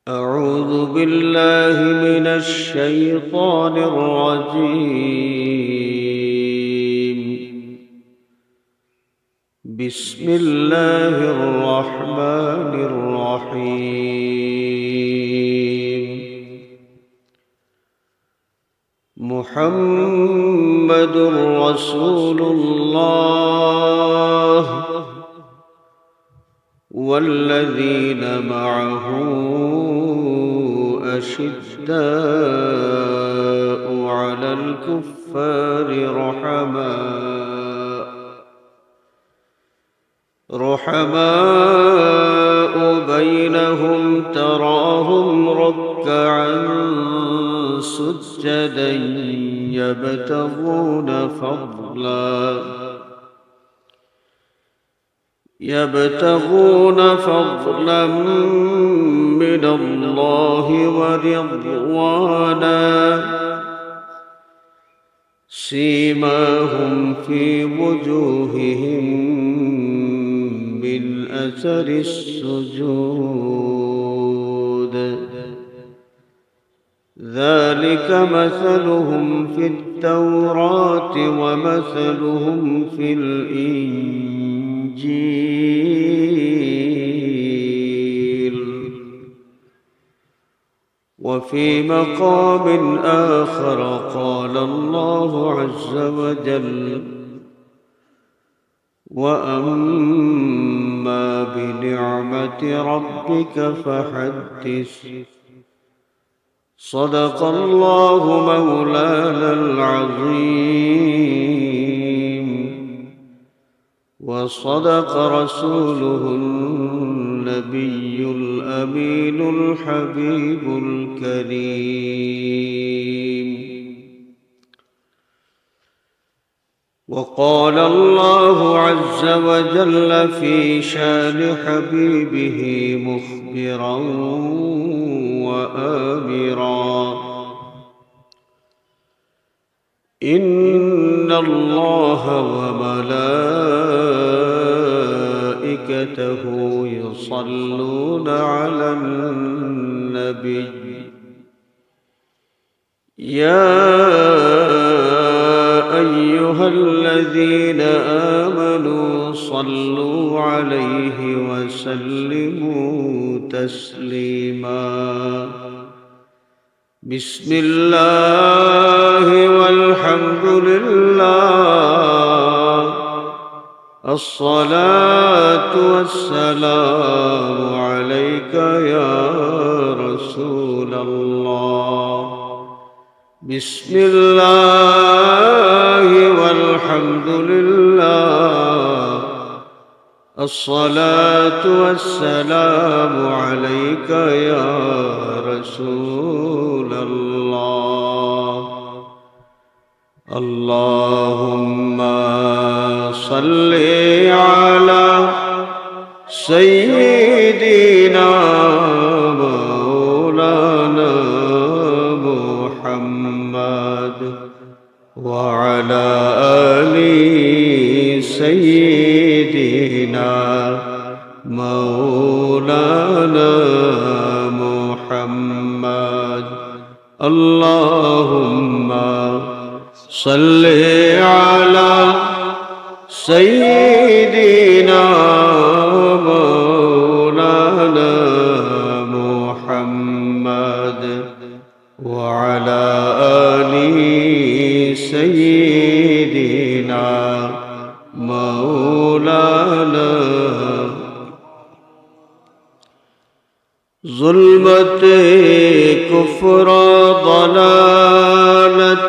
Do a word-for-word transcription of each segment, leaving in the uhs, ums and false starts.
أعوذ بالله من الشيطان الرجيم. بسم الله الرحمن الرحيم. محمد رسول الله والذين معه أشداء على الكفار رحماء رحماء بينهم تراهم ركعا سجدا يبتغون فضلا يبتغون فضلا من الله ورضوانا سيماهم في وجوههم من أثر السجود ذلك مثلهم في التوراة ومثلهم في الإنجيل وفي مقام آخر قال الله عز وجل وأما بنعمة ربك فحدث صدق الله مولانا العظيم وصدق رسوله النبي الأمين الحبيب الكريم وقال الله عز وجل في شان حبيبه مخبرا وآمرا إن الله وملائكته يصلون على النبي يا أيها الذين آمنوا صلوا عليه وسلموا تسليما بسم الله والحمد لله الصلاة والسلام عليك يا رسول الله بسم الله والحمد لله الصلاة والسلام عليك يا رسول الله اللهم صل على سيدنا مولانا محمد وعلى آل سيدنا مولانا محمد اللهم صل على سيدنا مولانا محمد وعلى آل سيدنا مولانا ظلمت کفر و ضلالت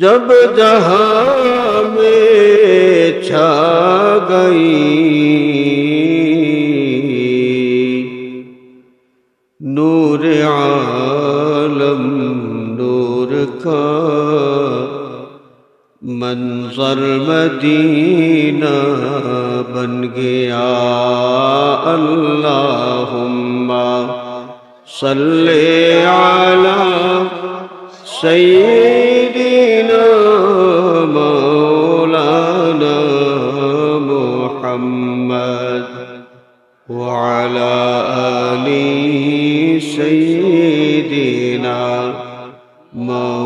جب جہاں میں چھا گئی، نور عالم نور کا منظر مدینہ بن گیا۔ اللہم صل علی سیدنا مولانا محمد وعلی وعلى آل سيدنا مولانا.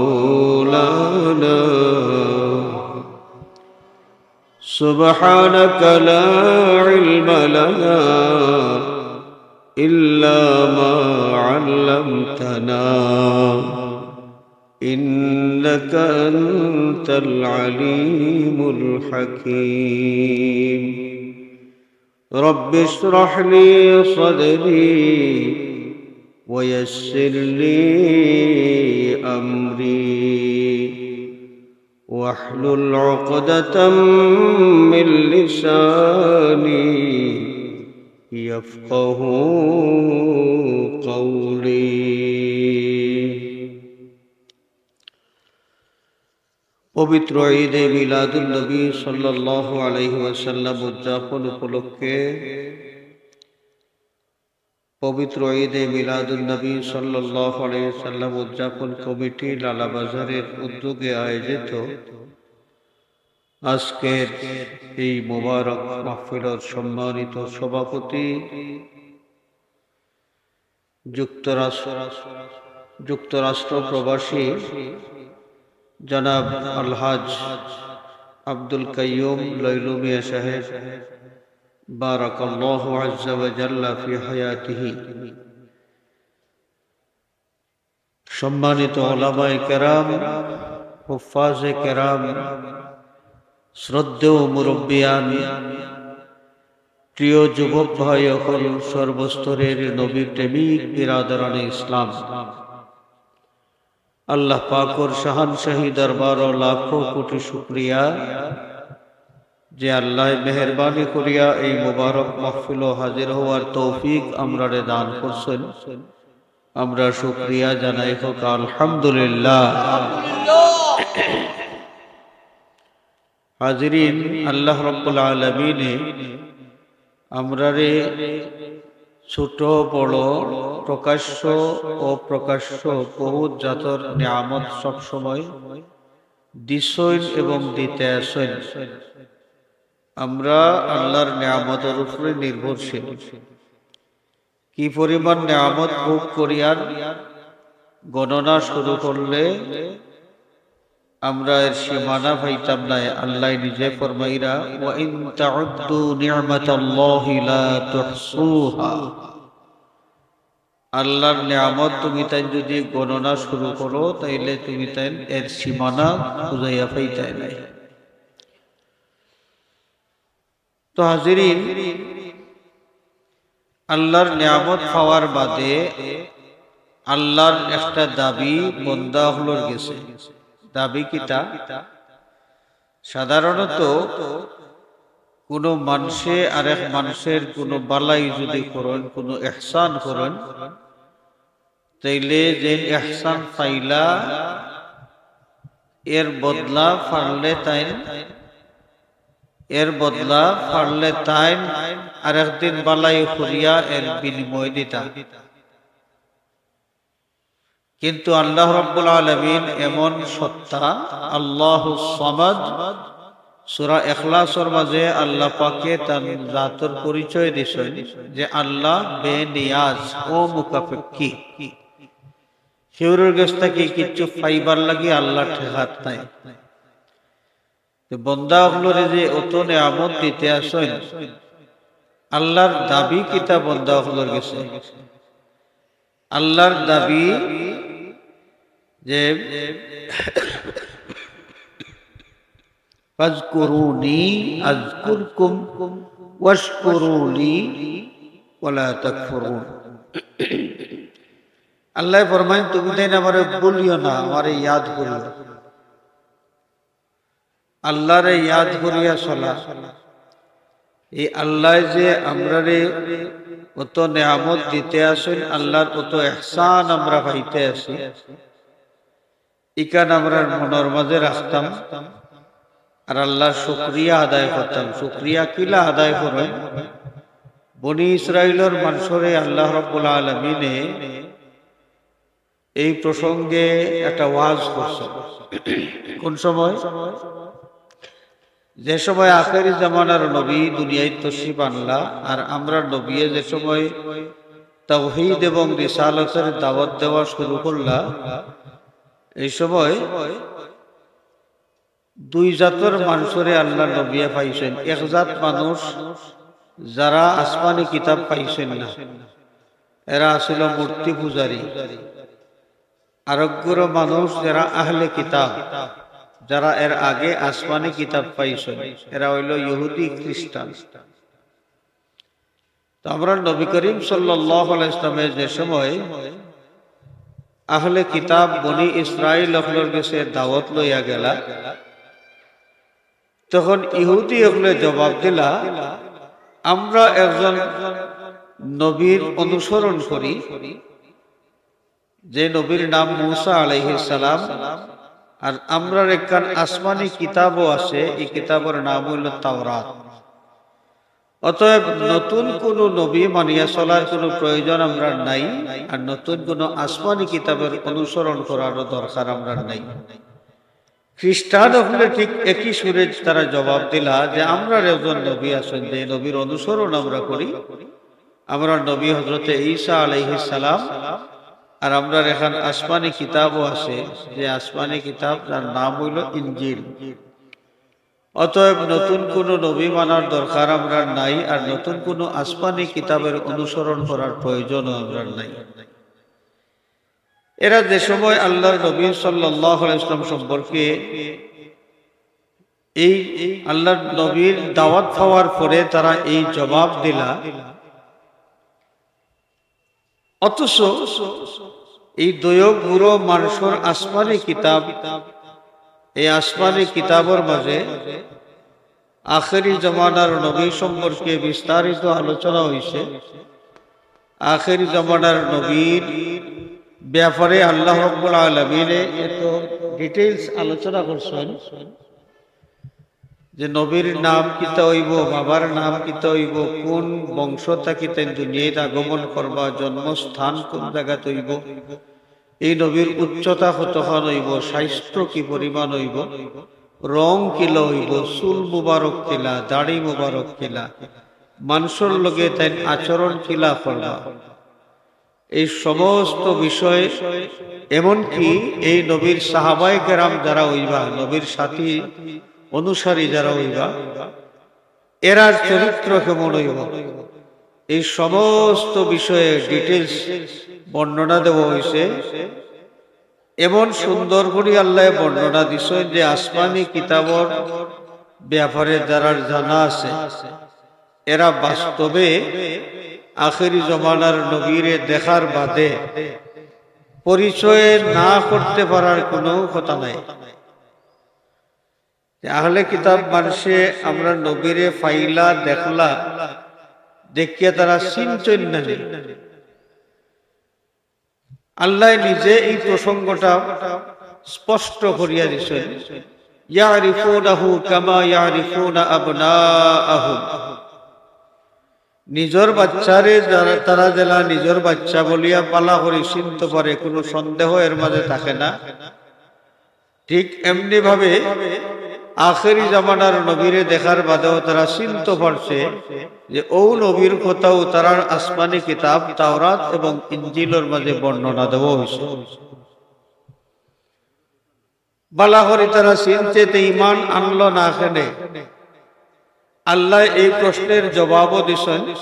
سبحانك لا علم لنا إلا ما علمتنا، إنك أنت العليم الحكيم. رب اشرح لي صدري ويسر لي أمري واحلل عقدة من لساني يفقه قولي. পবিত্র ঈদে মিলাদুন নবী সাল্লাল্লাহু আলাইহি ওয়াসাল্লাম উদযাপন উপলক্ষে পবিত্র ঈদে মিলাদুন নবী সাল্লাল্লাহু আলাইহি ওয়াসাল্লাম উদযাপন কমিটি লালাবাজারের উদ্যোগে আয়োজিত আজকের এই মোবারক মাহফিলর সম্মানিত সভাপতি যুক্তরাষ্ট্র, যুক্তরাষ্ট্র প্রবাসী জনাব আলহাজ আব্দুল কাইয়ুম লইলু মিয়া সাহেব, বারাকাল্লাহু আজ্জা ওয়া জাল্লা ফি হায়াতিহি। সম্মানিত ওলামায়ে কেরাম, হুফফাজে কেরাম, শ্রদ্ধেয় মুরব্বিয়ান, প্রিয় যুবক ভাই অকল, সর্বস্তরের নবী প্রেমিক বিরাদরানে ইসলাম, আল্লাহ পাকর শাহানশাহী দরবারো লাখো কোটি শুকরিয়া যে আল্লায় মেহেরবানি করিয়া এই মোবারক মাহফিলো হাজির হওয়ার তৌফিক আমরারে দান করছেন। আমরা শুকরিয়া জানাই হোক আলহামদুলিল্লাহ। হাজিরিন, আল্লাহ রাব্বুল আলামিনে আমরারে ছোট বড়, প্রকাশ্য অপ্রকাশ্য বহুত জাতর নিয়ামত সবসময় দিছইন এবং দিতে আছইন। আমরা আল্লাহর নিয়ামতর উপরে নির্ভরশীল। কি পরিমাণ নিয়ামত ভোগ করিয়ার গণনা শুরু করলে আমরা এর সীমানা পাইতাম নায়। আল্লাহ নিজে ফরমাইরা, "ওয়া ইন তাউদ্দু নি'মাতাল্লাহি লা তুহসুহা।" আল্লাহর নিয়ামত তুমি তাই যদি গণনা শুরু করো, তাইলে তুমি তাই এর সীমানা খুঁজাইয়া পাইতায় নায়। তো হাজিরিন, আল্লাহর নিয়ামত পাওয়ার বাদে আল্লাহর একটা দাবি বন্দা অকলর গেছে। দাবি কিতা? সাধারণত কোনো মানষে আরেক মানষের কোনো বালাই যদি করইন, কোনো ইহসান করইন, তাইলে যে ইহসান পাইলা, এর বদলা পারলে তাইন, এর বদলা পারলে তাইন আরেকদিন বালাই করিয়া এর বিনিময় দিতা। কিন্তু আল্লাহ রাব্বুল আলামিন এমন সত্তা, আল্লাহুস সামাদ। সূরা ইখলাসর মাঝে আল্লাহ পাকে তান জাতর পরিচয় দিছইন যে আল্লাহ বেনিয়াজ, অমুখাপেক্ষী। কেউরর গেছ থাকি কিচ্ছু পাইবার লাগি আল্লাহর ঠেকাত নাই। তো বন্দা অকলরে যে অত নিয়ামত দিতে আছইন, আল্লাহর দাবি কিতা বন্দা অকলর গেছে? আল্লাহর দাবি যে, "ফাজকুরুনি আযকুরকুম ওয়াশকুরু লি ওয়ালা তাকফুরুন।" আল্লাহ ফরমাইন, "তুমি তাইন আমারে ভুলিও না, আমারে ইয়াদ করিও।" আল্লাহরে ইয়াদ করিয়া চলা। এই আল্লাহ যে আমরারে অত নিয়ামত দিতে আছইন, আল্লাহর অত ইহসান আমরা পাইতে আছি, ইখান আমরার মনর মাঝে রাখতাম। আর আল্লাহর শুকরিয়া আদায় করতাম। শুকরিয়া কিলা আদায় করইন? বনি ইসরাইলর মানষরে আল্লাহ রাব্বুল আলামিনে এই প্রসঙ্গে একটা ওয়াজ করছইন। কোন সময়? যে সময় আখেরি জামানার নবী দুনিয়াত তশরিফ আনলা, আর আমরার নবীয়ে যে সময় তাওহীদ এবং রিসালতের দাওয়াত দেওয়া শুরু করলা, এই সময় দুই জাতর মানুষরে আল্লাহর নবীয়ে পাইছইন। এক জাত মানুষ যারা আসমানি কিতাব পাইছইন না, এরা আছিল মূর্তি পূজারী। আরক গুরু মানুষ যারা আহলে কিতাব, যারা এর আগে আসমানি কিতাব পাইছইন, এরা অইল ইহুদি খ্রিস্টান। তো আমরার নবী করিম সাল্লাল্লাহু আলাইহি ওয়াসাল্লামে যে সময় আহলে কিতাব বনি ইসরাইল অকলর গেছে দাওয়াত লইয়া গেলা, তখন ইহুদি অকলে জবাব দিলা, "আমরা একজন নবীর অনুসরণ করি, যে নবীর নাম মুসা আলাইহিস সালাম, আর আমরার একখান আসমানি কিতাবও আছে, এই কিতাবর নাম অইল তাওরাত। অতএব নতুন কোনো নবী মানিয়া চলার কোনো প্রয়োজন আমরার নাই, আর নতুন কোনো আসমানি কিতাবের অনুসরণ করারও দরকার আমরার নাই।" খ্রিস্টান অকলে ঠিক একই সুরে তারা জবাব দিলা যে, "আমরার একজন নবী আছইন, যে নবীর অনুসরণ আমরা করি, আমরার নবী হযরতে ঈসা আলাইহিস সালাম, আর আমরার একখান আসমানি কিতাবও আছে, যে আসমানি কিতাব যার নাম অইল ইনজিল। অতএব নতুন কোনো নবী মানার দরকার আমরার নাই, আর নতুন কোনো আসমানি কিতাবের অনুসরণ করার প্রয়োজনও আমরার নাই।" এরা যে সময় আল্লাহর নবী সাল্লাল্লাহু আলাইহি ওয়াসাল্লাম সম্পর্কে, এই আল্লাহর নবীর দাওয়াত পাওয়ার পরে তারা এই জবাব দিলা, অথচ এই দুইও গুরু মানুষর আসমানি কিতাব, এই আসমানি কিতাবর মাঝে আখেরি জমানার নবী সম্পর্কে বিস্তারিত আলোচনা হইছে। আখেরি জমানার নবীর ব্যাপারে আল্লাহ রাব্বুল আলামিনে এত details আলোচনা করছইন যে নবীর নাম কিতা অইব, বাবার নাম কিতা অইব, কোন বংশ থাকি তাইন দুনিয়াত আগমন করবা, জন্মস্থান কোন জাগাত অইব, এই নবীর উচ্চতা কতখান অইব, স্বাস্থ্য কি পরিমাণ অইব, রং কিলা অইব, চুল মুবারক কিলা, দাড়ি মুবারক কিলা, মানুষর লগে তাইন আচরণ কিলা করবা, এই সমস্ত বিষয়, এমনকি এই নবীর সাহাবায়ে কেরাম যারা অইবা, নবীর সাথী অনুসারী যারা অইবা, এরার চরিত্র কেমন অইব, এই সমস্ত বিষয়ে details বর্ণনা দেওয়া হইছে। এমন সুন্দর করি আল্লাহ বর্ণনা দিছইন যে আসমানি কিতাবর ব্যাপারে যারার জানা আছে, এরা বাস্তবে আখেরি জমানার নবীরে দেখার বাদে পরিচয় না করতে পারার কোনো কথা নাই। যে আহলে কিতাব মানষে আমরা নবীরে পাইলা, দেখলা, দেখিয়া তারা চিনছইন না নি। আল্লাহ নিজে এই প্রসঙ্গটা স্পষ্ট করিয়া দিছইন, "ইয়ারিফুনাহু কামা ইয়ারিফুনা আবনাআহুম।" নিজর বাচ্চারে যারা, তারা যেলা নিজর বাচ্চা বলিয়া বালা করি চিনতে পারে, কোনো সন্দেহ এর মাঝে থাকে না। ঠিক এমনি ভাবে আখেরি জামানার নবীরে দেখার বাদেও তারা চিনতে পারছে যে ও নবীর কথাও তারার আসমানি কিতাব তাওরাত এবং ইঞ্জিলর মাঝে বর্ণনা দেওয়া হইছে। বালা করি তারা চিনতে তে ইমান আনলো না কেনে? আল্লাহ এই প্রশ্নের জবাবও দিছইন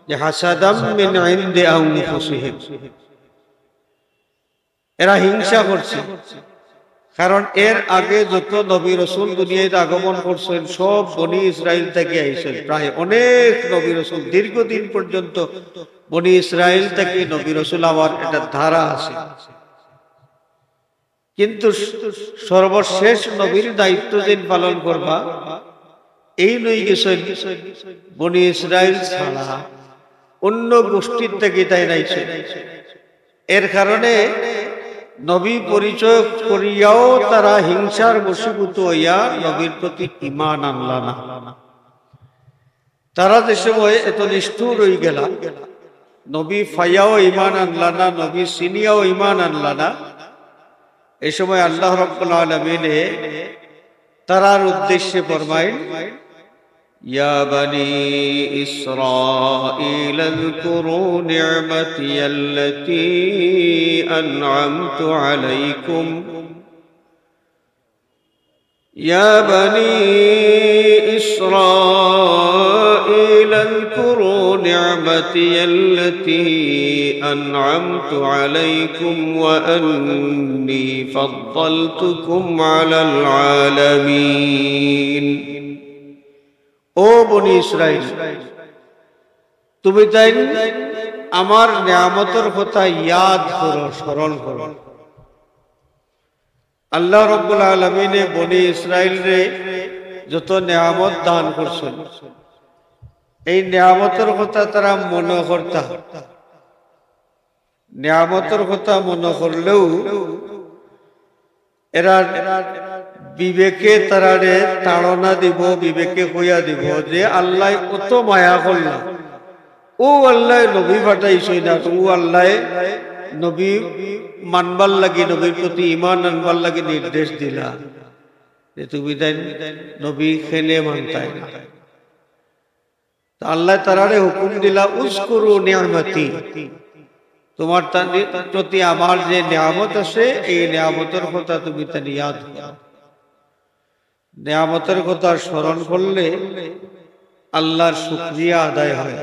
যে, "হাসাদাম মিন ইনদি আনফুসিহিম।" এরা হিংসা করছে, কারণ এর আগে যত নবী রসুল দুনিয়াত আগমন করছইন, সব বনি ইসরাইল থাকি আইছইন। প্রায় অনেক নবী রসুল, দীর্ঘদিন পর্যন্ত বনি ইসরাইল থাকি নবী রসুল আওয়ার একটা ধারা আছে। কিন্তু সর্বশেষ নবীর দায়িত্ব যেইন পালন করবা, এইন অইগেছইন বনি ইসরাইল ছাড়া অন্য গোষ্ঠীর থাকি তাইন আইছইন। এর কারণে নবী পরিচয় করিয়াও তারা হিংসার বশীভূত অইয়া নবীর প্রতি ইমান আনলা না। তারা যে সময় এত নিষ্ঠুর অইগেলা, নবী পাইয়াও ইমান আনলা না, নবী চিনিয়াও ইমান আনলা না, এই সময় আল্লাহ রাব্বুল আলামিনে তারার উদ্দেশ্যে ফরমাইন, يا بني إسرائيل اذكروا نعمتي التي أنعمت عليكم يا بني إسرائيل اذكروا نعمتي التي أنعمت عليكم وأني فضلتكم على العالمين। ও বনি ইসরাইল, তুমি তাইন আমার নিয়ামতর কথা ইয়াদ করো, স্মরণ করো। আল্লাহ রাব্বুল আলামিনে বনি ইসরাইলরে যত নিয়ামত দান করছইন, এই নিয়ামতর কথা তারা মনো করতা। নিয়ামতর কথা মনো করলেও এরার বিবেকে তারারে তাড়না দিবো, বিবেকে কইয়া দিবো যে আল্লায় অত মায়া করলা, অউ আল্লায় নবী পাঠাইছইন না, অউ আল্লায় নবী মানবার লাগি, নবীর প্রতি ঈমান আনবার লাগি নির্দেশ দিলা, যে তুমি তাইন নবী কেনে মানতায় না। তো আল্লায় তারারে হুকুম দিলা, উযকুরু নি'মাতি, তুমার তা-, প্রতি আমার যে নিয়ামত আছে, এই নিয়ামতর কথা তুমি তাইন ইয়াদ করো। নিয়ামতর কথা স্মরণ করলে আল্লাহর শুকরিয়া আদায় হয়।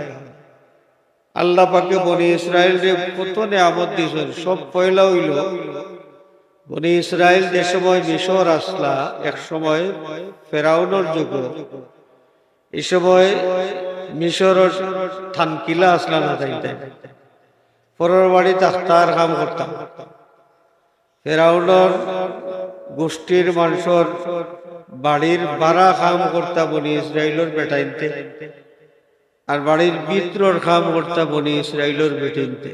আল্লাহ পাকে বনি ইসরাইলরে কত নিয়ামত দিছইন, সব পয়লা অইলো বনি ইসরাইল যে সময় মিশর আছলা, এক সময় ফেরাউনর যুগ, এই সময় মিশরর থানকিলা আছলা না যাইতে, পরর বাড়ি থাকতা আর কাম করতা। ফেরাউনর গোষ্ঠীর মানষর বাড়ির বারা কাম করতা বনি ইসরাইলর বেটাইন্তে, আর বাড়ির ভিতরর কাম করতা বনি ইসরাইলর বেটাইন্তে।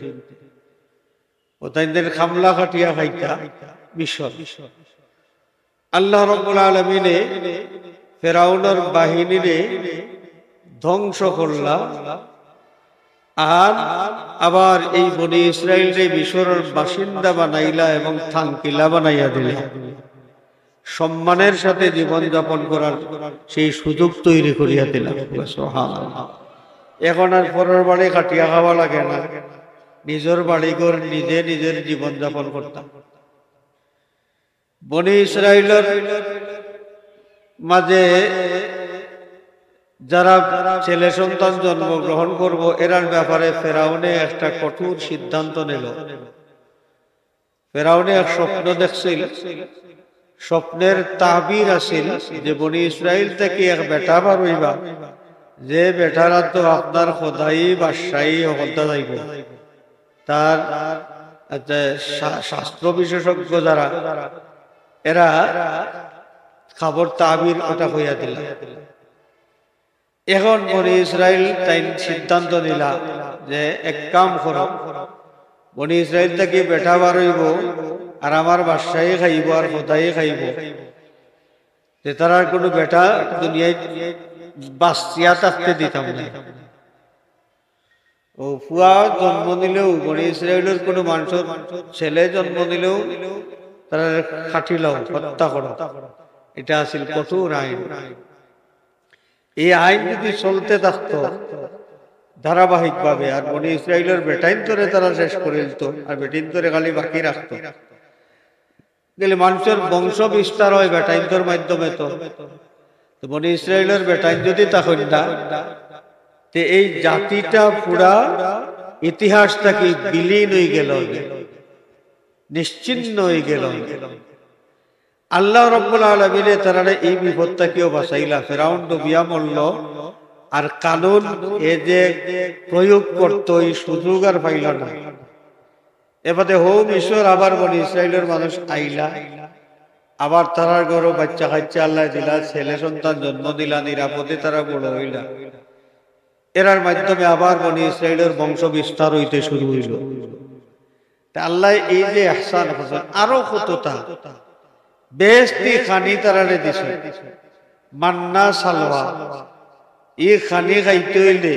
অতাইন্তর কামলা খাটিয়া খাইতা মিশর। আল্লাহ রাব্বুল আলামিনে ফেরাউনর বাহিনীরে ধ্বংস করলা, আর আবার এই বনি ইসরাইলরে মিশরর বাসিন্দা বানাইলা এবং থানকিলা বানাইয়া দিলা। সম্মানের সাথে জীবন যাপন করার সেই সুযোগ তৈরি করিয়া দিলা। সুবহানাল্লাহ। এখন আর পরর বাড়ি খাটিয়া খাওয়া লাগে না, নিজর বাড়িঘর নিজে নিজের জীবন যাপন করতা। বনি ইসরাইলর মাঝে যারা ছেলে সন্তান জন্মগ্রহণ করবো, এরার ব্যাপারে ফেরাউনে একটা কঠোর সিদ্ধান্ত নিল। ফেরাউনে এক স্বপ্ন দেখছিল, স্বপ্নের তাবির আছিল যে বনি ইসরাইল থাকি এক বেটা বার অইবা, যে বেটার আতো আপনার খোদাই বাদশাহী হকলতা যাইবো। তার, আচ্ছা, শা-, শাস্ত্র বিশেষজ্ঞ যারা, এরা খবর তাবির ওটা কইয়া দিলা। এখন বনি ইসরাইল তাইন সিদ্ধান্ত নিলা যে এক কাম করো, বনি ইসরাইল থাকি বেটা বার অইবো, আর আমার বাদশাহী খাইবো আর খোদাই খাইবো, যে তারার কোনো বেটা দুনিয়াত বাঁচিয়া থাকতে দিতাম না। ও পুয়া জন্ম নিলেও, বনি ইসরাইলর কোনো মানষর ছেলে জন্ম নিলেও তারা কাটিলাও, হত্যা করো। এটা আছিল কঠোর আইন। এই আইন যদি চলতে থাকতো ধারাবাহিকভাবে, আর বনি ইসরাইলর বেটাইন্তরে তারা শেষ করিলতো, আর বেটিন্তরে খালি বাকি রাখতো, তাইলে মানষর বংশ বিস্তার হয় বেটাইন্তর মাধ্যমে। তো, তো বনি ইসরাইলর বেটাইন যদি তখন না, তে এই জাতিটা পুরা ইতিহাস থাকি বিলীন অইগেলো, নিশ্চিহ্ন অইগেলো। আল্লাহ রাব্বুল আলামিনে তারারে এই বিপদ থাকিও বাঁচাইলা। ফেরাউন ডুবিয়া মরল, আর কারুন এ যে প্রয়োগ করতো, এই সুযোগ আর পাইল না। এবাদে হউ মিশর আবার বনি ইসরাইলর মানুষ আইলা, আবার তারার ঘরো বাচ্চা কাচ্চা আল্লাহ দিলা, ছেলে সন্তান জন্ম দিলা, নিরাপদে তারা বড় অইলা। এরার মাধ্যমে আবার বনি ইসরাইলর বংশ বিস্তার অইতে শুরু অইল। তে আল্লায় এই যে ইহসান করছইন, আরো কততা বেহেশতি খানি তারারে দিছইন, মান্না সালওয়া। ই খানি খাইতে অইলে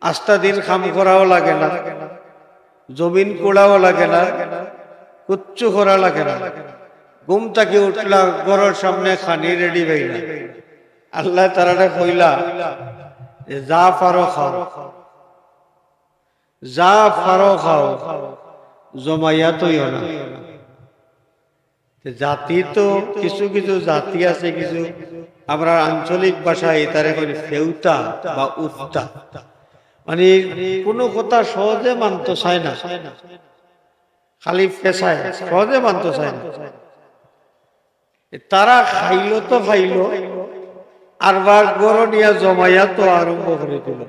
আস্তা দিন কাম করাও লাগে না, জমিন কুড়াও লাগে না, কুচ্ছু করা লাগে না। ঘুম থাকি উঠলা, ঘরর সামনে খানি রেডি পাইলা। আল্লায় তারারে কইলা যে, "যা পারো খাও, যা পারো খাও, জমাইয়া থইও না।" তে জাতি তো কিছু কিছু জাতি আছে, কিছু আমরা আঞ্চলিক ভাষায় তারে কই ফেউতা বা উফতা, মানে কোনো কথা সহজে মানতো চায় না, খালি ফেসায়, সহজে মানতো চায় না। তারা খাইলো তো খাইলো, আর বার ঘরো নিয়া জমাইয়া তো আরম্ভ করি দিল।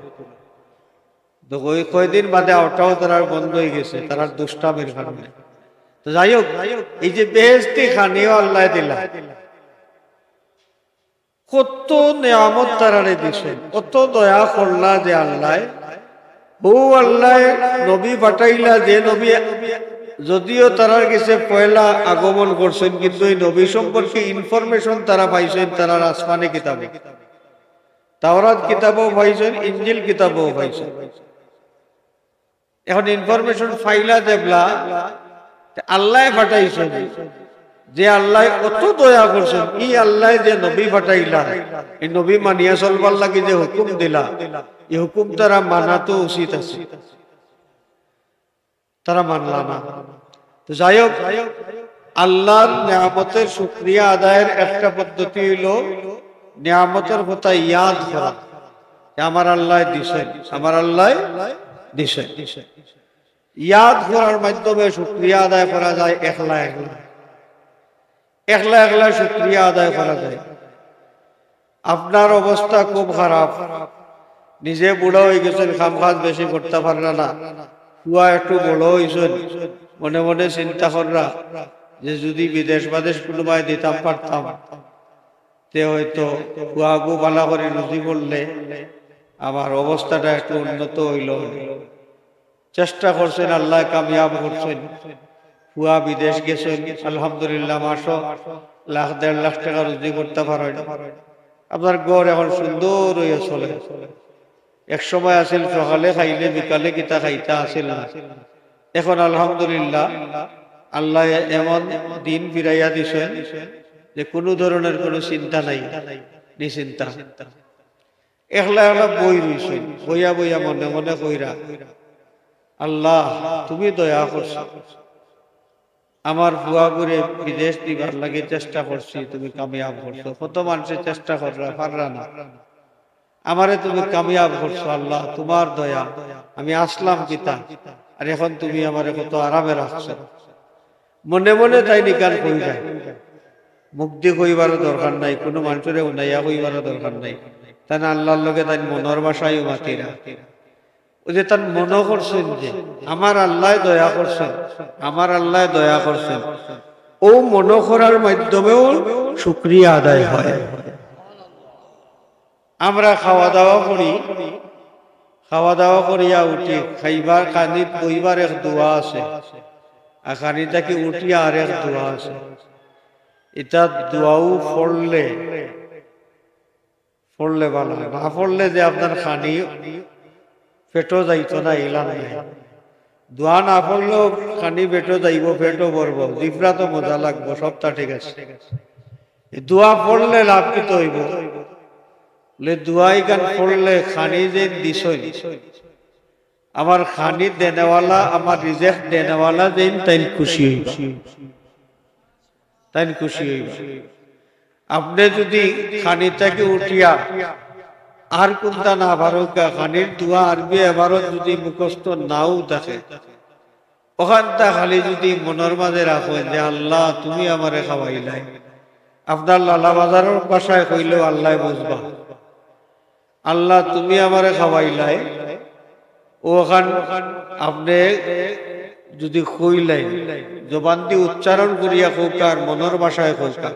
তো ওই কয়দিন বাদে ওটাও তারার বন্ধ অই গেছে, তারার দুষ্টামির কারণে। তো যাই হোক, এই যে বেহেশতি খানিও আল্লায় দিলা, কত নিয়ামত তারারে দিছইন, কত দয়া করলা যে আল্লায়। হউ আল্লায় নবী পাঠাইলা, যে নবী যদিও তারার গেছে পয়লা আগমন করছইন, কিন্তু এই নবী সম্পর্কে ইনফরমেশন তারা পাইছইন তারার আসমানি কিতাবো। তাওরাত কিতাবো পাইছইন, ইঞ্জিল কিতাবো পাইছইন। এখন ইনফরমেশন পাইলা যেবলা, তে আল্লায় পাঠাইছইন, যে আল্লায় অত দয়া করছইন, ই আল্লায় যে নবী পাঠাইলা, এই নবী মানিয়া চলবার লাগি যে হুকুম দিলা, এই হুকুম তারা মানা তো উচিত আছে, তারা মানলা না। তো যাই হোক, আল্লাহর নিয়ামতের শুকরিয়া আদায়ের একটা পদ্ধতি অইলো নিয়ামতের কথা ইয়াদ করা, যে আমার আল্লায় দিছইন, আমার আল্লায় দিছইন। ইয়াদ করার মাধ্যমে শুকরিয়া আদায় করা যায় একলা একলা, একলা একলা শুকরিয়া আদায় করা যায়। আপনার অবস্থা খুব খারাপ, নিজে বুড়া অই গেছইন, কাম কাজ বেশি করতা পাররা না, ফুয়া একটু বড় অইছইন, মনে মনে চিন্তা কররা যে যদি বিদেশ বাদেশ কুনুবায় দিতাম পারতাম, তে হয়তো ফুয়াগু ভালা করি রুজি করলে আমার অবস্থাটা একটু উন্নত অইলো। চেষ্টা করছইন, আল্লায় কামিয়াব করছইন, ফুয়া বিদেশ গেছইন, আলহামদুলিল্লাহ, মাসো লাখ দেড় লাখ টেকা রুজি করতা পারইন। আপনার ঘর এখন সুন্দর অইয়া চলে। এক সময় আছিল সকালে খাইলে বিকালে কিতা খাইতা আছিল না, এখন আলহামদুলিল্লাহ আল্লায় এমন দিন ফিরাইয়া দিছইন যে কুনু ধরনের কুনু চিন্তা নাই, নিশ্চিন্তা। একলা একলা বই রইছইন, বইয়া বইয়া মনে মনে কইরা, "আল্লাহ, তুমি দয়া করছো, আমার ফুয়াগুরে বিদেশ দিবার লাগি চেষ্টা করছি, তুমি কামিয়াব করছো, কত মানষে চেষ্টা কররা, পাররা না, আমারে তুমি কামিয়াব করছো, আল্লাহ তুমার দয়া, আমি আছলাম কিতা, আর এখন তুমি আমারে কত আরামে রাখছো।" মনে মনে তাইন ইখান কইরা, মুখদি কইবারও দরকার নাই, কুনু মানষরে হুনাইয়া কইবারও দরকার নাই, তাইন আল্লাহর লগে তাইন মনর ভাষায়ও মাতিরা। অউ যে তাইন মনো করছইন যে আমার আল্লায় দয়া করছইন, আমার আল্লায় দয়া করছইন, অউ মনো করার মাধ্যমেও শুকরিয়া আদায় হয়। আমরা খাওয়া দাওয়া করি, খাওয়া দাওয়া করিয়া উঠি, খাইবার খানিত বইবার এক দোয়া আছে, আর খানি থাকি উঠিয়া আর এক দোয়া আছে। ইতা দোয়াও পড়লে, পড়লে ভালা, না পড়লে যে আপনার খানি পেটো যাইতো না, ইলা নাই। দোয়া না পড়লেও খানি পেটো যাইবো, পেটো ভরবো, জিফরা তো মজা লাগবো, সবটা ঠিক আছে। এই দোয়া পড়লে লাভ কিতা অইবো? বলে, দোয়া ইখান পড়লে খানি যেইন দিছইন, আমার খানি দেনেওয়ালা, আমার রিজেক দেনেওয়ালা যেইন, তাইন খুশি অইবা, তাইন খুশি অইবা। আপনে যুদি খানি থাকি উঠিয়া আর কুন্তা না পারউক্কা, খানির দোয়া আরবি এবারত যুদি মুখস্থ নাও থাকে, অখানতা খালি যুদি মনর মাজে রাখইন যে, "আল্লাহ, তুমি আমারে খাওয়াইলায়।" আপনার লালা বাজারর ভাষায় কইলেও আল্লায় বুঝবা, "আল্লাহ, তুমি আমারে খাওয়াইলায়।" অখান আপনে যুদি কইলাইন, জবানদি উচ্চারণ করিয়া কউক্কা আর মনর ভাষায় কউক্কা,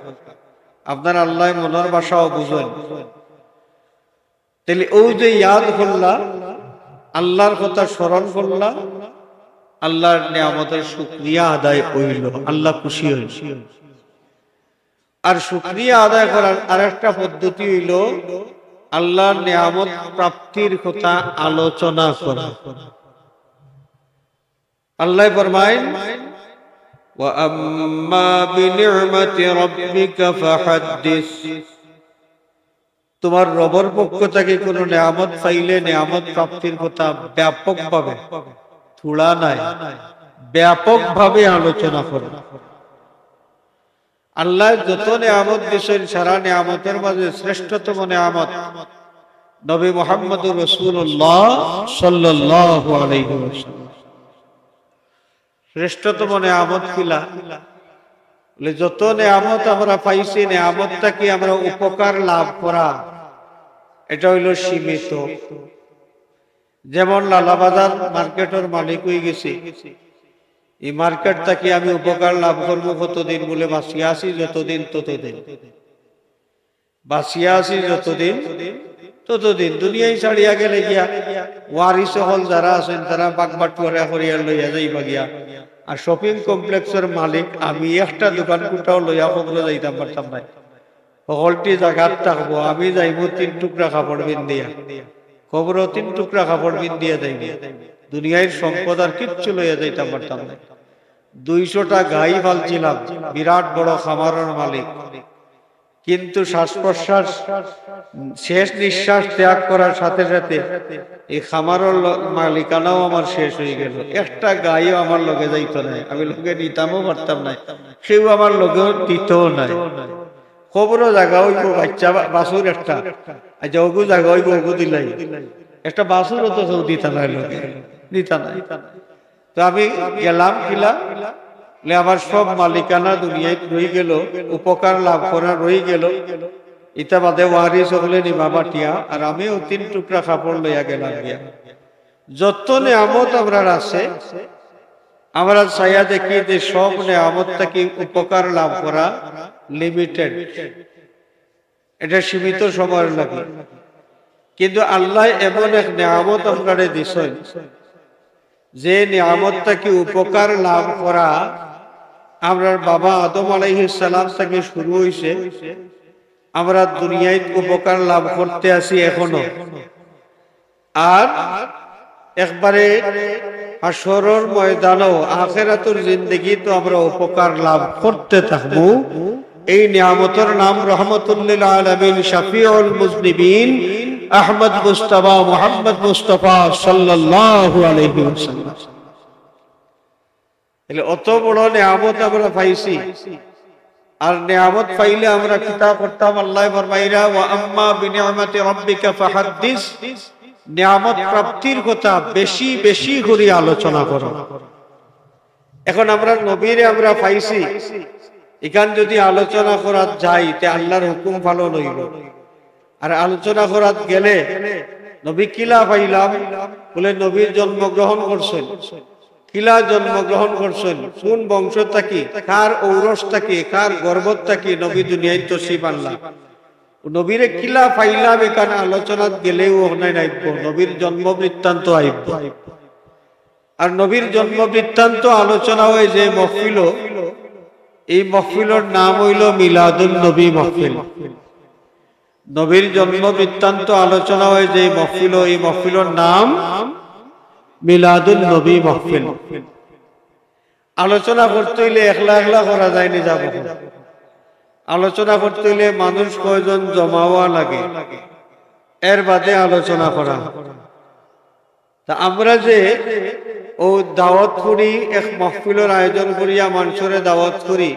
আপনার আল্লায় মনর ভাষাও বুঝইন। তাইলে অউ যে ইয়াদ করলা, আল্লাহর কথা স্মরণ করলা, আল্লাহর নিয়ামতর শুকরিয়া আদায় অইলো, আল্লাহ খুশি অইলো। আর শুকরিয়া আদায় করার আরেকটা পদ্ধতি অইলো আল্লাহর নিয়ামত প্রাপ্তির কথা আলোচনা করা। আল্লায় ফরমাইন, وأما بنعمة ربك فحدث। তোমার রবর পক্ষ থাকি কুনু নিয়ামত পাইলে নিয়ামত প্রাপ্তির কথা ব্যাপকভাবে, থুড়া নায়, ব্যাপকভাবে আলোচনা করো। আল্লায় যত নিয়ামত দিছইন, সারা নিয়ামতর মাঝে শ্রেষ্ঠতম নিয়ামত নবী মুহাম্মদুর রাসূলুল্লাহ সাল্লাল্লাহু আলাইহি ওয়াসাল্লাম। শ্রেষ্ঠতম নিয়ামত কিলা? বলে, যত নিয়ামত আমরা পাইছি, নিয়ামত থাকি আমরা উপকার লাভ করা, এটা অইলো সীমিত। যেমন লালাবাজার মার্কেটর মালিক অইগেছি, ই মার্কেট থাকি আমি উপকার লাভ করমু কতদিন? বলে, বাঁচিয়া আছি যতদিন ততদিন। বাঁচিয়া আছি যতদিন ততদিন। দুনিয়াই ছাড়িয়া গেলে গিয়া ওয়ারিস অকল যারা আছইন, তারা বাগ বাটুয়ারা করিয়া লইয়া যাইবা গিয়া। আর শপিং কমপ্লেক্সর মালিক আমি, একটা দোকান কুটাও লইয়া কবরো যাইতাম পারতাম নায়। হকলটি জাগাত থাকবো, আমি যাইমু তিন টুকরা কাপড় পিন্দিয়া, কবরো তিন টুকরা কাপড় পিন্দিয়া যাইমু। দুনিয়ার সম্পদ আর কিচ্ছু লইয়া যাইতাম পারতাম নায়। দুইশোটা গাই পালছিলাম, বিরাট বড় খামারর মালিক, কিন্তু শ্বাস প্রশ্বাস, শেষ নিঃশ্বাস ত্যাগ করার সাথে সাথে এই খামারর ল-, মালিকানাও আমার শেষ অইগেলো। একটা গাইও আমার লগে যাইতো নায়, আমি লগে নিতামও পারতাম নায়, কেউ আমার লগেও দিতও নায়। কবরো জাগা অইবো, বাচ্চা বা-, বাছুর একটা, আচ্ছা, ওগু জাগা অইবো, ওগু দিলাই, একটা বাছুরও তো কেউ দিতা নায় লগে, দিতা নায়। তো আমি গেলাম কিলা? বলে, আমার সব মালিকানা দুনিয়াত রইগেলো, উপকার লাভ করা রইগেলো, ইতা বাদে ওয়ারিস অকলে নিবা বাটিয়া, আর আমিও তিন টুকরা কাপড় লইয়া গেলাম গিয়া। যত নিয়ামত আমরার আছে, আমরা চাইয়া দেখি যে সব নিয়ামত থাকি উপকার লাভ করা লিমিটেড, এটা সীমিত সময়ের লাগি। কিন্তু আল্লায় এমন এক নিয়ামত আমরারে দিছইন, যে নিয়ামত থাকি উপকার লাভ করা আমরার বাবা আদম আলাইহিস সালাম থাকি শুরু অইছে, আমরা দুনিয়াত উপকার লাভ করতে আছি এখনো। আর একবারে হাশরর ময়দানো, আখেরাতর জিন্দেগিতো আমরা উপকার লাভ করতে থাকবো। এই নিয়ামতর নাম রহমতুল্লিল আলামিন, শাফিউল মুজনিবিন, আহমদ মুস্তাফা, মুহাম্মদ মুস্তাফা সাল্লাল্লাহু আলাইহি ওয়াসাল্লাম। তাইলে অত বড় নিয়ামত আমরা পাইছি, আর নিয়ামত পাইলে আমরা কিতা করতাম? আল্লায় ফরমাইরা, "ওয়া আম্মা বিনি'মাতি রাব্বিকা ফাহাদ্দিস", নিয়ামত প্রাপ্তির কথা বেশি বেশি করি আলোচনা করো। এখন আমরা নবীরে আমরা পাইছি, ইখান যদি আলোচনা করাত যাই, তে আল্লার হুকুম পালন অইবো। আর আলোচনা করাত গেলে নবী কিলা পাইলাম, বলে নবীর জন্মগ্রহণ করছইন, কিলা জন্মগ্রহণ করছইন, কোন বংশ থাকি, কার ঔরস থাকি, কার গর্ভ থাকি নবী দুনিয়াত তশরিফ আনলা। নবীরে কিলা পাইলাম, ইখান আলোচনাত গেলেউ অখান আইবো, নবীর জন্ম বৃত্তান্ত আইবো। আর নবীর জন্ম বৃত্তান্ত আলোচনা অয় যে মহফিলো, এই মহফিলর নাম অইলো মিলাদুন নবী মহফিল। নবীর জন্ম বৃত্তান্ত আলোচনা অয় যে মহফিলো, এই মহফিলর নাম মিলাদুন নবী মহফিল। আলোচনা করতে অইলে একলা একলা করা যায়নি, যাবো। আলোচনা করতে অইলে মানুষ কয়জন জমা অওয়া লাগে, এর বাদে আলোচনা করা। তা আমরা যে অউ দাওয়াত করি, এক মহফিলর আয়োজন করিয়া মানষরে দাওয়াত করি,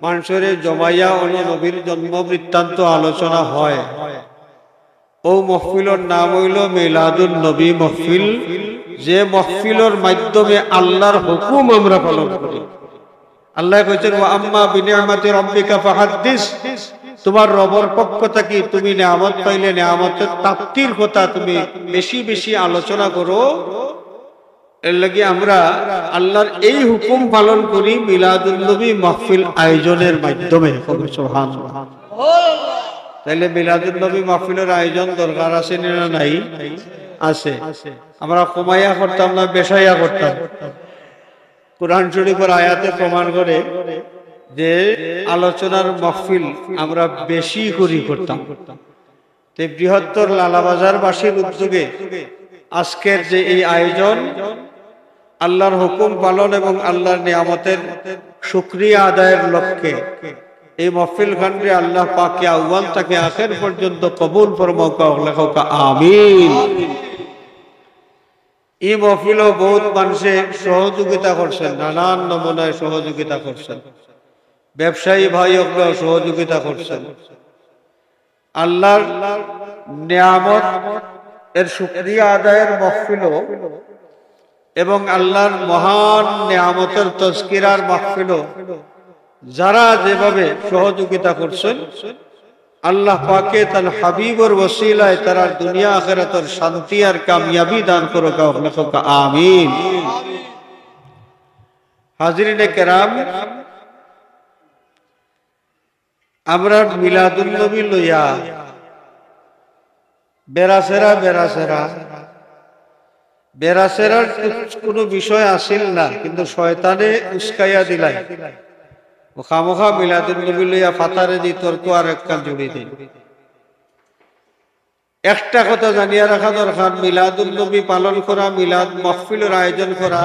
মানষরে জমাইয়া অনো নবীর জন্ম বৃত্তান্ত আলোচনা হয়, অউ মহফিলর নাম অইলো মিলাদুন নবী মহফিল, যে মহফিলর মাধ্যমে আল্লার হুকুম আমরা পালন করি। আল্লায় কইছইন, "ওয়া আম্মা বিনি'মাতি রাব্বিকা ফাহাদ্দিস", তুমার রবর পক্ষ থাকি তুমি নিয়ামত পাইলে নিয়ামতর প্রাপ্তির কথা তুমি বেশি বেশি আলোচনা করো। এরলাগি আমরা আল্লার এই হুকুম পালন করি মিলাদুন নবী মাহফিল আয়োজনর মাধ্যমে। কও সুবহানাল্লাহ। তাইলে মিলাদুন নবী মাহফিলর আয়োজন দরকার আছে নি না নাই? আছে। আমরা কমাইয়া করতাম না বেশাইয়া করতাম? কোরআন শরীফর আয়াতে প্রমাণ করে যে আলোচনার মাহফিল আমরা বেশি করি করতাম। তে বৃহত্তর লালাবাজারবাসীর উদ্যোগে আজকের যে এই আয়োজন, আল্লাহর হুকুম পালন এবং আল্লাহর নিয়ামতের শুকরিয়া আদায়ের লক্ষ্যে এই মহফিল খানরে আল্লাহ পাকে আউয়াল থেকে আখের পর্যন্ত কবুল ফরমাউকা, হকলে কউকা আমিন। এই মহফিলও বহুত মানুষে সহযোগিতা করছেন, নানান নমুনায় সহযোগিতা করছেন, ব্যবসায়ী ভাই হকলেও সহযোগিতা করছেন। আল্লাহর নিয়ামত এর শুকরিয়া আদায়ের মহফিলও এবং আল্লাহর মহান নিয়ামতের তজকিরার মাহফিলও যারা যেভাবে সহযোগিতা করছেন, আল্লাহ পাকে তার হাবিবর ওসিলায় তারার দুনিয়া আখেরাতর শান্তি আর কামিয়াবি দান করুকা, হকলে কউকা আমিন। হাজিরিনে কেরাম, আমরা মিলাদুন নবী লইয়া বেড়াছেড়া, বেড়াছেড়া, বেড়াছেড়ার কোনো বিষয় আসিল না, কিন্তু শয়তানে উস্কাইয়া দিলাই। ও খামোখা মিলাদুন নবী লইয়া ফাতারে দি তর্ক আর একখান জুড়ি দেয়। একটা কথা জানিয়া রাখা দরকার, মিলাদুন নবী পালন করা, মিলাদ মাহফিলর আয়োজন করা,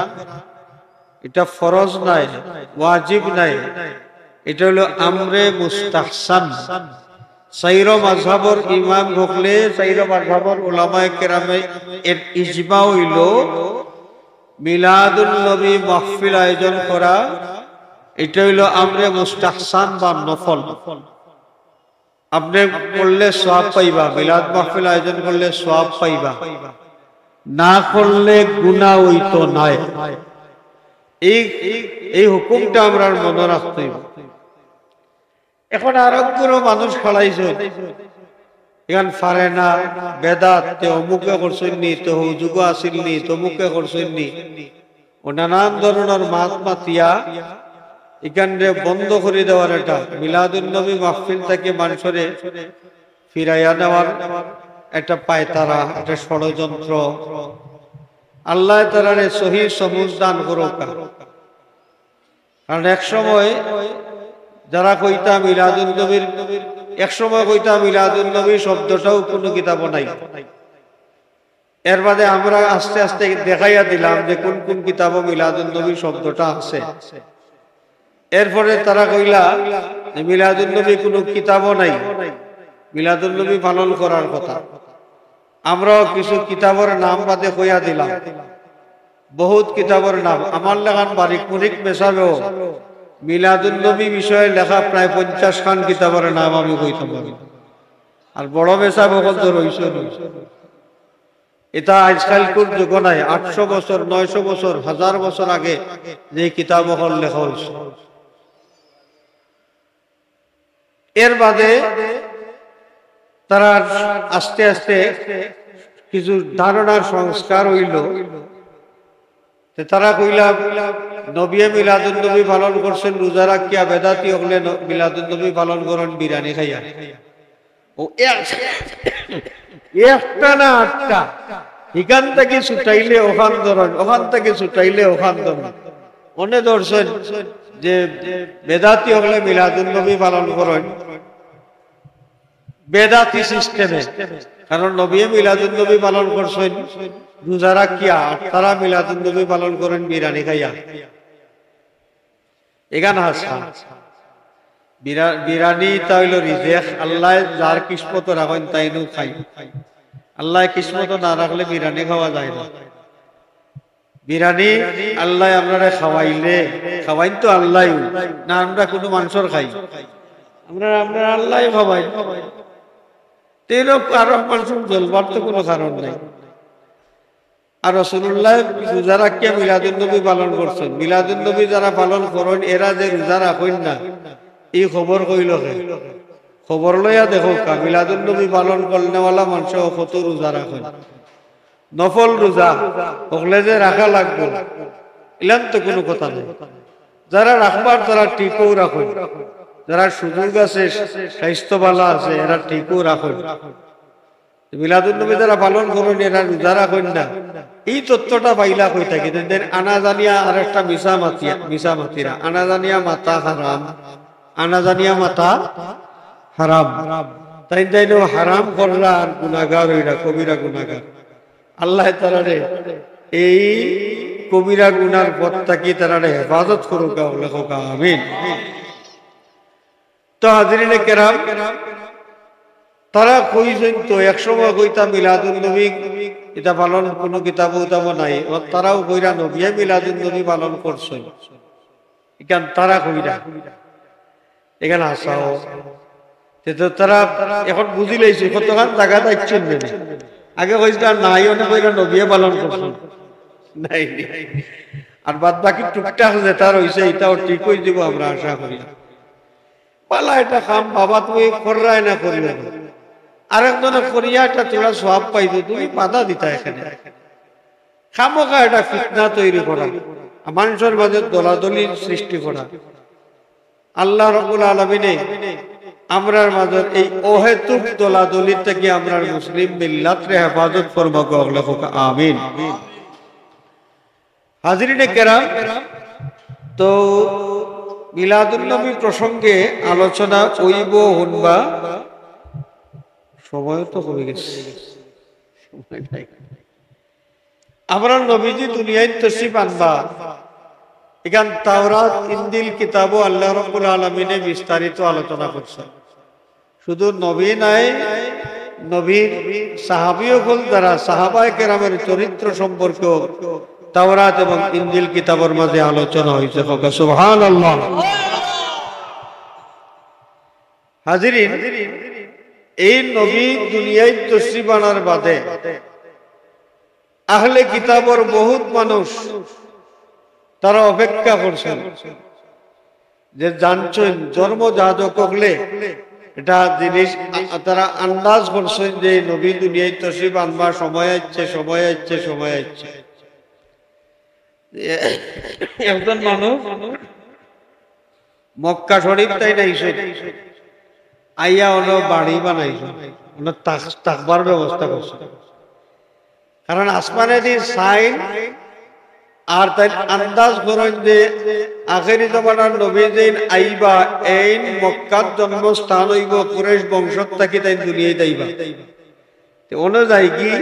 এটা ফরজ নায়, ওয়াজিব নায়, এটা হইল আমরে মুস্তাহসান। চাইরো মাযহাবর ইমাম হকলে, চাইরো মাযহাবর উলামায়ে কেরামে এর ইজমা হইল মিলাদুন নবী মাহফিল আয়োজন করা, এটা হইল আমরে মুস্তাহসান বা নফল। আপনে করলে সওয়াব পাইবা, মিলাদ মাহফিল আয়োজন করলে সওয়াব পাইবা, না করলে গুনাহ হইতো নায়। এই, এই হুকুমটা আমরার মনো রাখতে হইব। এখন আরো কোনো মানুষ খাড়াইছে, এখান পারে না, বেদাত, তে অমুকে করছইন নি, তে হুজুগো আছিল নি, তমুকে করছইন নি, ও নানান ধরনের মাত মাতিয়া ইখানরে বন্ধ করি দেওয়ার, এটা মিলাদুন নবী মাহফিল থাকি মানষরে ফিরাইয়া নেওয়ার একটা পায়তারা, একটা ষড়যন্ত্র। আল্লাহ তাআলারে সহি সমুজ দান করুকা। কারণ এক সময় যারা কইতা মিলাদুন নবীর, এক সময় কইতা মিলাদুন নবী শব্দটাও কোনো কিতাবও নাই। এর বাদে আমরা আস্তে আস্তে দেখাইয়া দিলাম যে কোন কোন কিতাবো মিলাদুন নবী শব্দটা আছে। এরপরে তারা কইলা যে মিলাদুন নবী কোনো কিতাবও নাই মিলাদুন নবী পালন করার কথা। আমরাও কিছু কিতাবর নাম বাদে কইয়া দিলাম, বহুত কিতাবর নাম। আমার লেখান বারিক মুরিক মেসাবেও মিলাদুন নবী বিষয়ে লেখা প্রায় পঞ্চাশ খান কিতাবর নাম আমি কইতাম পারি। আর বড় মেসাব হকল তো রইছে না। এটা আজকালকুর যুগ নাই, আটশো বছর, নয়শো বছর, হাজার বছর আগে যে কিতাব হকল লেখা হইছে। এর বাদে তারা আস্তে আস্তে কিছু ধারণার সংস্কার হইল। তে তারা কইলা, নবীয়ে মিলাদুন নবী পালন করছেন রোজা রাখিয়া, বেদাতি হকলে ন-, মিলাদুন নবী পালন করেন বিরিয়ানি খাইয়া। ও এক, একটা না আটটা, ইখান থাকি ছুটাইলে ওখান ধরেন, ওখান থাকি ছুটাইলে ওখান ধরেন। অনে ধরছেন যে বেদাতি হকলে মিলাদুন নবী পালন করেন বেদাতি সিস্টেমে, কারণ নবীয়ে মিলাদুন নবী পালন করছেন রোজা রাখিয়া, আর তারা মিলাদুন নবী পালন করেন বিরিয়ানি খাইয়া। এখান হাছা। বিরা-, বিরিয়ানি তা হইল রিজেক, আল্লাহ যার কিসমতো রাখেন তাইনউ খাই। আল্লাহ কিসমতো না রাখলে বিরিয়ানি খাওয়া যায় না। বিরিয়ানি আল্লাহ আমরারে খাওয়াইলে, খাওয়াইন তো আল্লাহ, না আমরা কোনো মানষর খাই? আমরা, আমরা আল্লাহ খাওয়াই। তেই লোক আরো মানষর জ্বলবার তো কোনো কারণ নাই। আর রাসূলুল্লাহ রোজা রাখিয়া মিলাদুন নবী পালন করছেন। মিলাদুন নবী যারা পালন করেন, এরা যে রোজা রাখেন না, এই খবর কইল কে? খবর লইয়া দেখো কা, মিলাদুন নবী পালন করনেওয়ালা মানষে কত রোজা রাখেন। নফল রোজা হকলে যে রাখা লাগবো, ইলান তো কোনো কথা নাই। যারা রাখবার তারা ঠিকও রাখেন, যারা সুযোগ আছে, স্বাস্থ্য ভালা আছে, এরা ঠিকও রাখেন। মিলাদুন নবী যারা পালন করেন, এরা রোজা রাখেন না। এই তথ্যটা পাইলা কই থাকি? তাইন আনা জানিয়া আর একটা মিছা মাতিয়া, মিছা মাতিরা। আনা জানিয়া মাতা হারাম, আনা জানিয়া মাতা হারাম। তাইন তাইনও হারাম কররা আর গুনাগার হইরা, কবিরা গুনাগার। আল্লাহ তাআলারে এই কবিরা গুনার পথ থাকি তারারে হেফাজত করুক, হকলে কউক্কা আমিন। তো হাজিরিনে কেরাম, তারা কইছইন তো এক সময় কইতা মিলাদুন নবী ইতা পালন কুনু কিতাবো উতাবো নাই, ও তারাও কইরা নবিয়ে মিলাদুন নবী পালন করছইন, ইখান তারা কইরা। ইখান হাছাও। তে তো তারা এখন বুঝিলাইছে, কতখান জাগাত আইছইন না। আগে কইছলা নাই, অনে কইরা নবিয়ে পালন করছইন। নাই, নাই। আর বাদ বাকি টুকটাক যেটা রইছে, ইটাও ঠিক অই যিবো আমরা আশা করি। বালা একটা কাম বাবা, তুমি কররায় না করিও না। আরেকজনে করিয়া একটা থুড়া সওয়াব পাইতো, তুমি বাধা দিতায় কেনে। খামোখা একটা ফিতনা তৈরি করা, আর মানষর মাঝে দলাদলির সৃষ্টি করা। আল্লাহ রাব্বুল আলামিনে আমরার মাঝে এই অহেতুক দলাদলি থাকি আমরার মুসলিম মিল্লাতরে হেফাজত ফরমাউক, হকলে কউক্কা আমিন। হাজিরিনে কেরাম, তো মিলাদুন নবী প্রসঙ্গে আলোচনা অইবো, হুনবা। সময় তো কমে গেছে, সময় নাই। আমরার নবীজি দুনিয়াত তশরিফ আনবা, ইখান তাওরাত, ইনজিল কিতাবো আল্লাহ রাব্বুল আলামিনে বিস্তারিত আলোচনা করছইন। শুধু নবী নায়, নবীর সাহাবী অকল যারা, সাহাবায়ে কেরামের চরিত্র সম্পর্কেও তাওরাত এবং ইনজিল কিতাবর মাঝে আলোচনা অইছে। কউক্কা সুবহানাল্লাহ। হাজিরিন, এই নবী দুনিয়াত তশরিফ আনার বাদে আহলে কিতাবর বহুত মানুষ তারা অপেক্ষা করছইন যে জানছইন, ধর্ম যাজক অকলে এটা জিনিস আ-, তারা আন্দাজ করছইন যে এই নবী দুনিয়াত তশরিফ আনবা, সময় আইছে, সময় আইছে, সময় আইছে। একজন মানুষ মক্কা শরীফ তাইন আইছইন, আইয়া অনো বাড়ি বানাইছইন, অনো থাক-, থাকবার ব্যবস্থা করছইন। কারণ আসমানেদি চাইন আর তাইন আন্দাজ করইন যে আখেরি জমানার নবী যেইন আইবা, এইন মক্কাত জন্মস্থান অইবো, কুরাইশ বংশত থাকি তাইন দুনিয়াত আইবা। তে অনো যাইগি,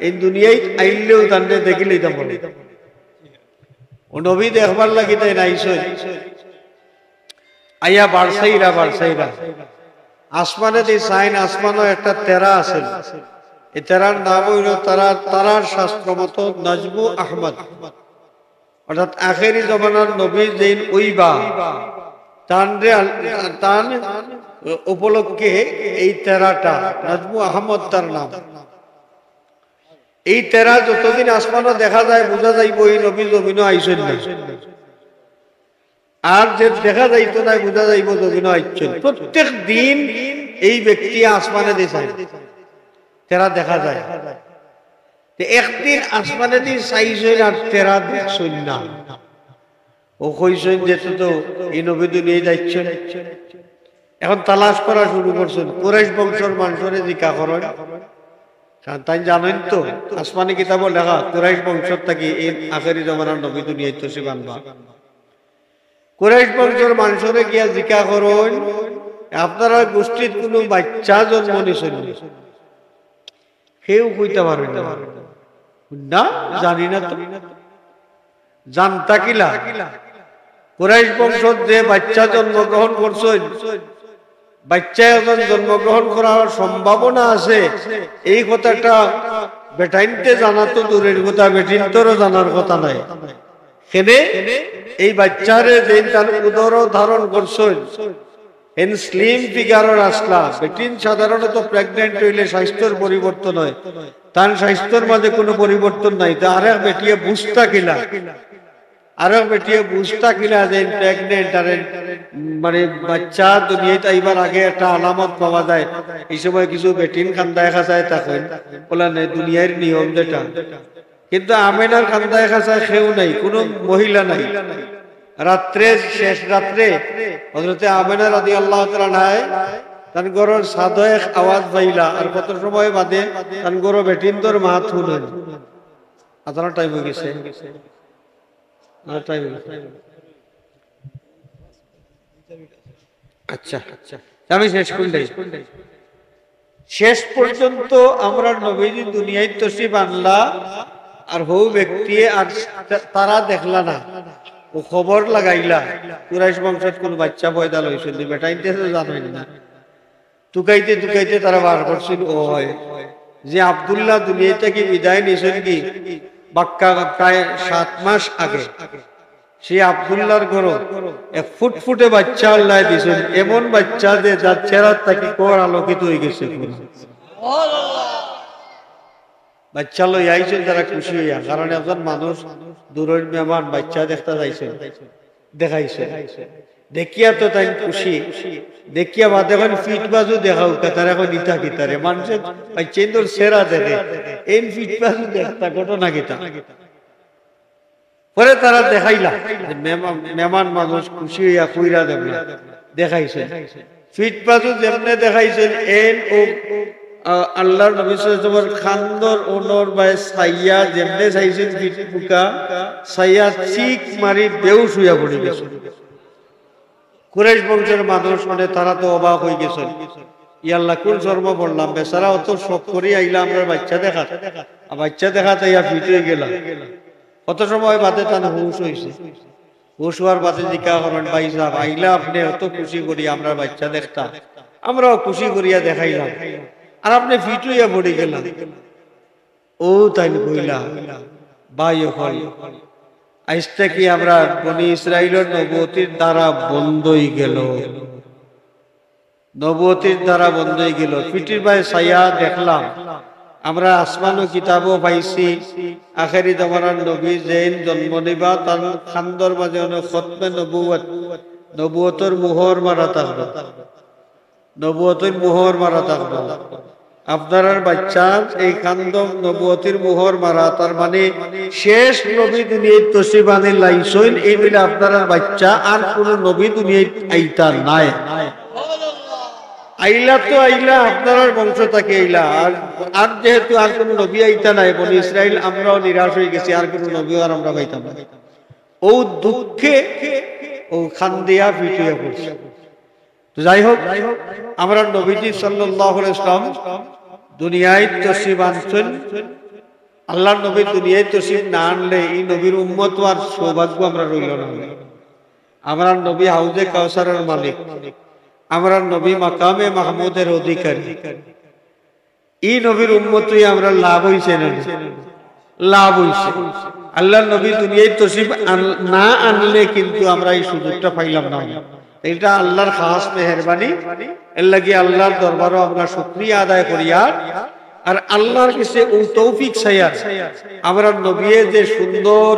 এই দুনিয়াত আইলেউ তানরে দেখিলাইতাম অনে। ও নবী দেখবার লাগি তাইন আইছইন। আইয়া বারছাইরা, বারছাইরা। আসমানেদি চাইন, আসমানো একটা তেরা আছিল। এই তেরার নাম অইলো তারা, তারার শাস্ত্র মতো নজমু আহমদ। অর্থাৎ আখেরি জমানার নবী যেইন অইবা, তানরে আল-, তান উপলক্ষে এই তেরাটা, নজমু আহমদ তার নাম। এই তেরা যতদিন আসমানো দেখা যায়, বুঝা যাইবো এই নবী জমিনো আইছইন না। আর যে দেখা যাইতো নায়, বুঝা যাইবো জমিনো আইছইন। প্রত্যেক দিন এই ব্যক্তি আসমানেদি চাইন, তেরা দেখা যায়। তে একদিন আসমানেদি চাইছইন আর তেরা দেখছইন না। ও কইছইন যে তো, তো এই নবী দুনিয়াত আইছইন। এখন তালাশ করা শুরু করছইন, কুরাইশ বংশর মানষরে জিকা করইন। কারণ তাইন জানইন তো, আসমানি কিতাবো লেখা, কুরাইশ বংশর থাকি এই আখেরি জমানার নবী দুনিয়াত তশরিফ আনবা। কুরাইশ বংশর মানষরে গিয়া জিকা করইন, আপনারার গোষ্ঠীত কুনু বাইচ্চা জন্ম নিছইন নি? কেউ কইতা পারইন না। না, জানি না তো। জানতা কিলা? কুরাইশ বংশত যে বাইচ্চা জন্মগ্রহণ করছইন, বাইচ্চা একজন জন্মগ্রহণ করার সম্ভাবনা আছে, এই কথাটা বেটাইন্তে জানা তো দূরের কথা, বেটিন্তরও জানার কথা নায়। কেনে এই বাইচ্চারে যেইন তান উদরো ধারণ করছইন, হেইন slim figureর আছলা। বেটিন সাধারণত pregnant অইলে স্বাস্থ্যর পরিবর্তন অয়, তান স্বাস্থ্যর মাঝে কুনু পরিবর্তন নাই। তে আরেক বেটিয়ে বুঝতা কিলা, আরেক বেটিয়ে বুঝতা কিলা যে pregnant, আর মানে বাইচ্চা দুনিয়াত আইবার আগে একটা আলামত পাওয়া যায়। এই সময় কিছু বেটিন কান্দায় কাছায় থাকইন, অলা নে দুনিয়ার নিয়ম যেটা। কিন্তু আমেনার কান্দায় কাছায় কেউ নাই, কুনু মহিলা নাই। রাত্রে, শেষ রাত্রে হযরতে আমেনা রাদিয়াল্লাহু তাআলা আনহায় তান ঘরর ছাদো এক আওয়াজ পাইলা, আর কত সময় বাদে তান ঘরো বেটিন্তর মাত হুনইন। আজানর time অইগেছে। আজানর time অইগেছে। আচ্ছা, আচ্ছা, আমি শেষ করি দেই। শেষ পর্যন্ত আমরার নবীজি দুনিয়াত তশরিফ আনলা, আর হউ ব্যক্তিয়ে আর তা-, তারা দেখলা না, ও খবর লাগাইলা, কুরাইশ বংশত কুনু বাইচ্চা পয়দা লইছইন নি, বেটাইন্তে তো জানইন না। তুকাইতে তুকাইতে তারা বার করছইন, অয় যে আব্দুল্লাহ দুনিয়া থাকি বিদায় নিছইন কি, বাক্কা প্রায় সাত মাস আগে, সেই আব্দুল্লাহর ঘরো এক ফুটফুটে বাইচ্চা আল্লায় দিছইন, এমন বাইচ্চা যে যার চেহারা থাকি ঘর আলোকিত অইগেছে। বাইচ্চা লইয়া আইছইন, তারা খুশি অইয়া, কারণ একজন মানুষ দূরর মেহমান বাইচ্চা দেখতা যাইছইন, দেখাইছইন, দেখিয়া তো তাইন খুশি। দেখিয়া বাদে কইন, "ফিট বাজু দেখাউক্কা।" তারা কইন, "ইতা কিতা রে? মানষে বাইচ্চাইন্তর চেহারা দেখে, এইন ফিট বাজু দেখতা, ঘটনা কিতা?" পরে তারা দেখাইলা যে মেহমান, মেহমান মানুষ খুশি অইয়া কইরা দেখলা, দেখাইছইন। ফিট বাজু যেমনে দেখাইছইন, এইন ও, আ, আল্লাহর নবী সাল্লাল্লাহু আলাইহি ওয়াসাল্লামর কান্দর অনর বায় চাইয়া যেমনে চাইছইন, ফিট মুখা চাইয়া চিক মারি বেহুশ অইয়া পড়ি গেছইন। কুরাইশ বংশর মানুষ মানে তারা তো অবাক অইগেছইন, "ইয়াল্লা, কুন শরমো পড়লাম? বেচারা অত শখ করি আইলা আমরার বাইচ্চা দেখাত, আর বাইচ্চা দেখাত আইয়া ফিট অইগেলা।" কত সময় বাদে তান হুশ অইছে। হুশ অওয়ার বাদে জিকা করইন, "ভাইসাব, আইলা আপনে অত খুশি করি আমরার বাইচ্চা দেখতা, আমরাও খুশি করিয়া দেখাইলাম, আর আপনে ফিট অইয়া পড়ি গেলা।" অউ তাইন কইলা, "ভাই অকল, আইজ থাকি আমরার বনি ইসরাইলর নবুয়তির ধারা বন্ধ অইগেলো।" নবুয়তির ধারা বন্ধ অইগেলো। ফিটির বায় চাইয়া দেখলাম, আমরা আসমানো কিতাবো পাইছি, আখেরি জমানার নবী যেইন জন্ম নিবা, তান কান্দর মাঝে অনো খতমে নবুয়ত, নবুয়তর মোহর মারা থাকবো, নবুয়তর মোহর মারা থাকবো। আপনারার বাইচ্চার এই কান্দো নবুয়তির মোহর মারা, তার মানে শেষ নবী দুনিয়াত তশরিফ আনিলাইছইন, এই বইলা আপনারার বাইচ্চা আর কুনু নবী দুনিয়াত আইতা নায়। আইলা তো আইলা, আপনারার বংশ থাকি আইলা, আর, আর যেহেতু আর কুনু নবী আইতা নায়, বনি ইসরাইল আমরাও নিরাশ অইগেছি, আর কুনু নবীও আর আমরা পাইতাম না। অউ দুঃখে অউ কান্দিয়া ফিট অইয়া পড়ছে। তো যাই হউক, আমরার নবীজি সাল্লাল্লাহু আলাইহি ওয়াসাল্লাম দুনিয়াত তশরিফ আনছইন। আল্লাহর নবী দুনিয়াত তশরিফ না আনলে ই নবীর উম্মত অওয়ার সৌভাগ্য আমরার অইলো না। আমরার নবী হাউজে কাউসারর মালিক, আমরার নবী মাকামে মাহমুদের অধিকারী। ই নবীর উম্মত অইয়া আমরার লাভ অইছে না? লাভ অইছে। আল্লাহর নবী দুনিয়াত তশরিফ আন-, না আনলে কিন্তু আমরা ই সুযোগটা পাইলাম না। ইটা আল্লাহর খাস মেহেরবানি। এরলাগি আল্লাহর দরবারো আমরা শুকরিয়া আদায় করিয়ার, আর আল্লাহর কাছে অউ তৌফিক চাইয়ার, আমরার নবীয়ে যে সুন্দর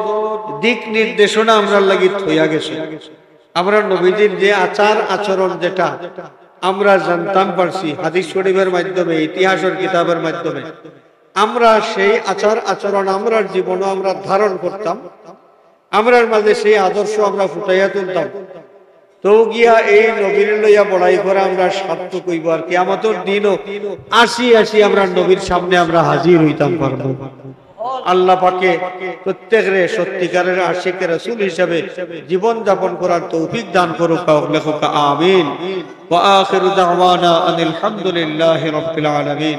দিক নির্দেশনা আমরার লাগি থইয়া গেছে, আমরার নবীজির যে আচার আচরণ, যেটা আমরা জানতাম পারছি হাদিস শরীফের মাধ্যমে, ইতিহাসর কিতাবের মাধ্যমে, আমরা সেই আচার আচরণ আমরার জীবনো আমরা ধারণ করতাম, আমরার মাঝে সেই আদর্শ আমরা ফুটাইয়া তুলতাম। তো গিয়া এই নবীর লইয়া বড়াই করা আমরা সার্থক অইবো, আর কিয়ামতর দিনও আসি আসি আমরার নবীর সামনে আমরা হাজির অইতাম পারবো। আল্লাহ পাকে প্রত্যেকরে সত্যিকারের আশিকে রাসূল হিসাবে জীবন যাপন করার তৌফিক দান করুক, লেখক আমিন। ওয়া আখিরু দাওয়ানা আনিল হামদুলিল্লাহি রাব্বিল আলামিন।